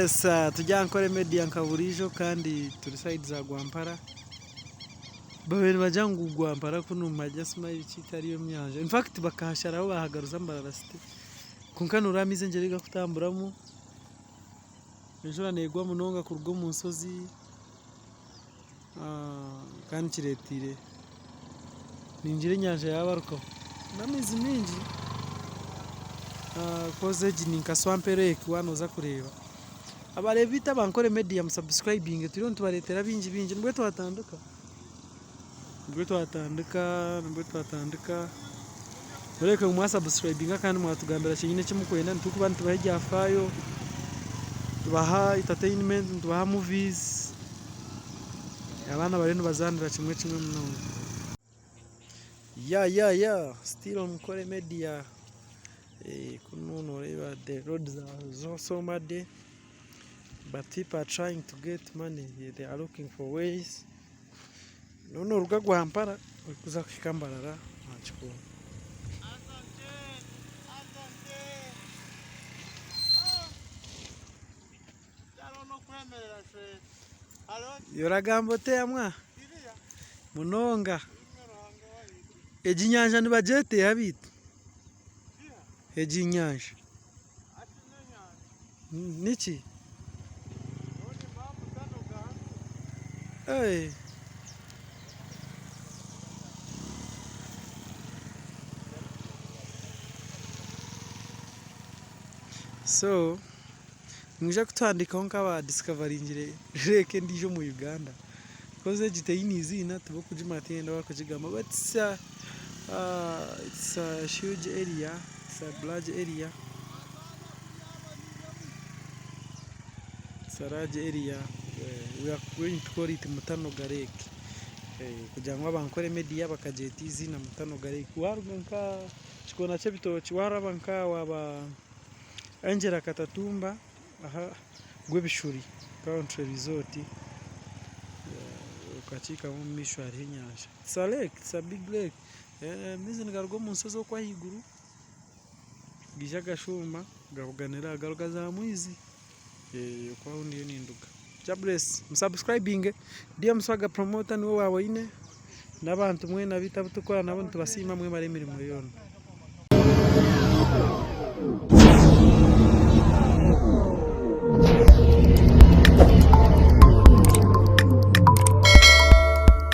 Yes turi aha Nkore Media nka buriijo kandi turi sayidi za Rwampara. Babaire nibagira ngu Rwampara kunu Maja simanyi biki tihariyo nyanja. In fact bakahasharaho bahagaruza Mbarara city. Kwonka noreeba amaizi engyeri ei garikutamburamu, enjura negwa munonga kuruga omu nshozi kandi kireteire ningira enyanja yabarukaho. N'amaizi maingi koz egi ni nka swamp lake waaba nooza kureeba. Abareebi beitu aba Nkore media musubscribinge turiyo nitubareetera bingi bingi nibwo twatandika, nibwo twatandika, nibwo twatandika. Mureebeke ngu mwasubscribinga kandi mwatugambira kyenyine eki murikwenda nitukuba nitubaha ebyafaayo, nitubaha entertainment, nitubaha movies, abaana bariyo nibazaanira kimwe kimwe munonga. Ya ya ya still on Nkore media kunu noreeba the roads are so muddy but people are trying to get money they are looking for ways. Noba noruga Rwampara orikuza kuhika Mbarara aha kikuubo. Oragamba ota yamwa? Munonga. Egi nyanja nibagyeta eha beitu? Egi nyanja. Niki? So nimwija kutuhandiikaho nk'aba discoveringire lake endiijo omu Uganda coz egi teine eiziina tibarikugimanya tihaine owarikugigamba but it's a it's a huge area it's a large area it's a large area we are going to call it Mutanoga lake kugira ngu abankore media bakagyeta eiziina Mutanoga lake waruga nka kikoona ky'ebitookye waraba nka waaba Angella Katatumba aha Rwebishuri country resort okakiikamu omu maisho hariho enyanja. It's a lake, it's a big lake. Amaizi nigaruga omu nshozi okwo ahaiguru gaija gashuuma gabuganira aha garuga za mwizi okwo ahu ndiyo ninduga. Jah bless musubscribinge DM Swaga promoter niwe waaba oine n'abantu mwena beitu abu turikukora nabo nitubasiima mwebare emirimo yoona.